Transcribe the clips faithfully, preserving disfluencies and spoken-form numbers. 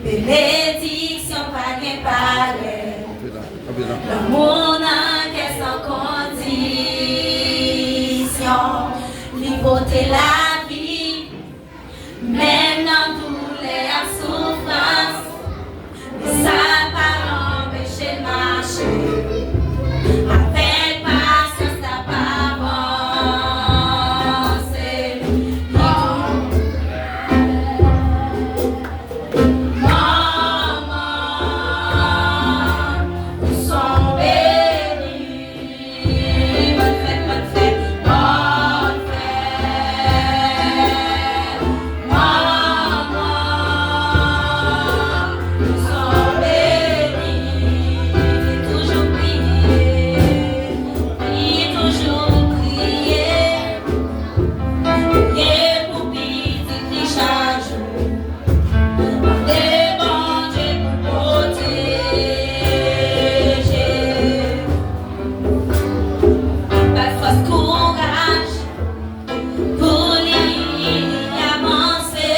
Benediksyon pa gen parèy. Lanmou nan kè san kondisyon. Li pote lavi, menm nan doulè ak soufrans. Men sa pa anpeche l mache. Avèk pasyans l ap avanse. Li tou Manman, ou son beni. Bòn fèt, bòn fèt, bòn fèt. Manman, ou son beni. Li toujou priye, li toujou priye. Priye pou pitit li chak jou. Mande Bondye pou pwoteje. Ba l fòs, kouraj pou li avanse.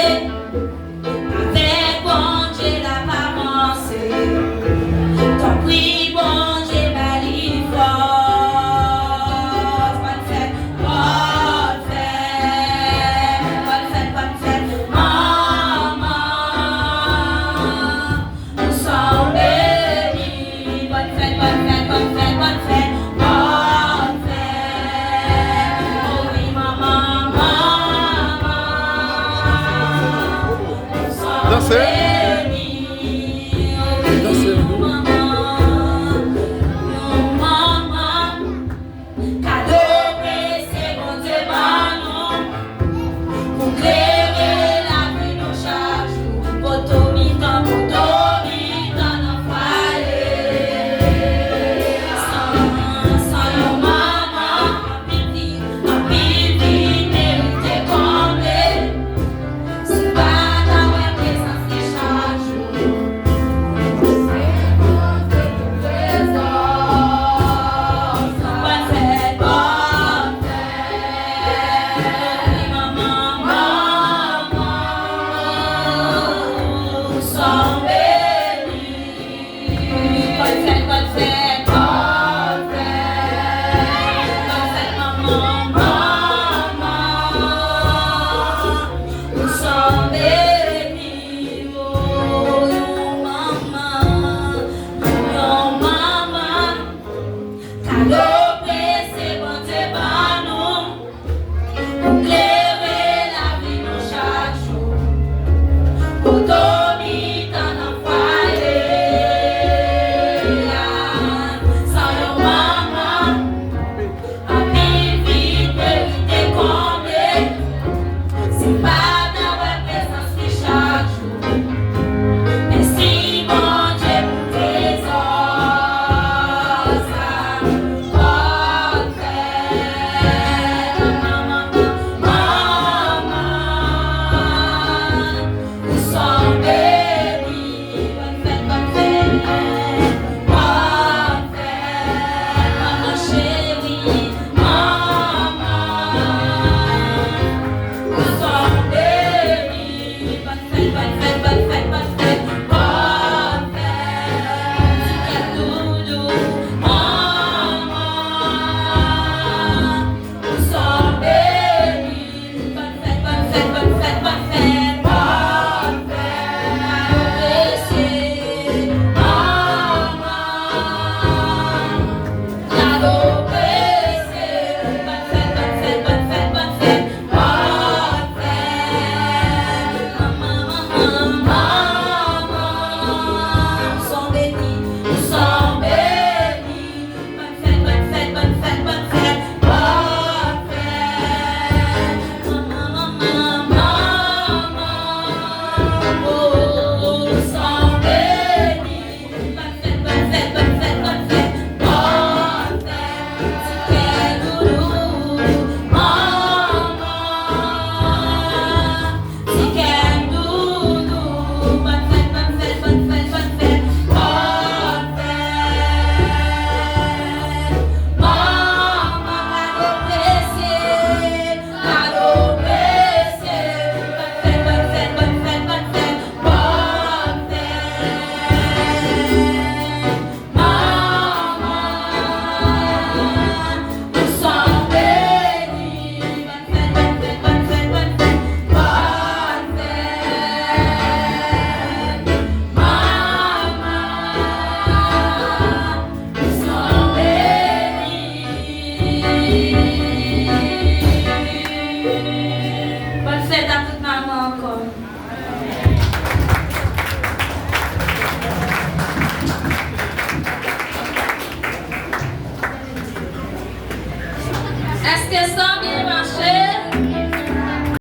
Avèk Bondye l ap avanse. Tanpri Bondye ba li fòs. Bòn fèt, bòn fèt, bòn fèt, bòn fèt, manman. Ou son beni. Bòn fèt, bòn fèt, bòn fèt, bòn fèt, bòn fèt. O wi, manman, manman. Ou son beni.